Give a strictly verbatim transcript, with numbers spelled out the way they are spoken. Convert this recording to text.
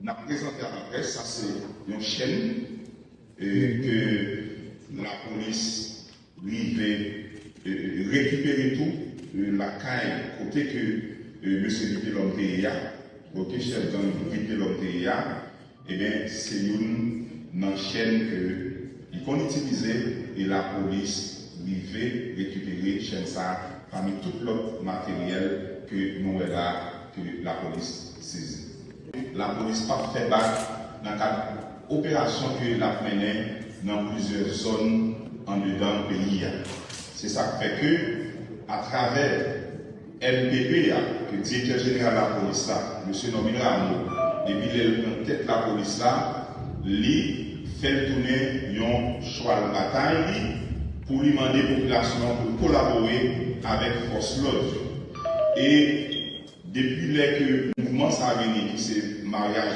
N ap prezante a laprès, sa se yon chèn e, ke lapolis rive e, rekipere tou e, lakay kote ke e, mesye Vitelhomme te ye a, kote chèf gang Vitelhomme te ye a, ebyen, se youn nan chèn ke li konn itilize e lapolis rive rekipere chèn sa a pami tout lòt materyèl ke nou wè la ke lapolis sezi. Lapolis p ap fè bak nan kad operasyon ke l ap mennen nan plizyè zòn andedan peyi a. Se sa k fè ke, atravè M P P a, ke direktè jeneral lapolis la, mesye Normil Rameau, depi lè l pran tèt lapolis la, li fè l tounen yon chwal batay li pou li mande popilasyon an pou l kolabore avèk fòs lòd yo. E depi lè ke mouvman sa a vini, ki se maryaj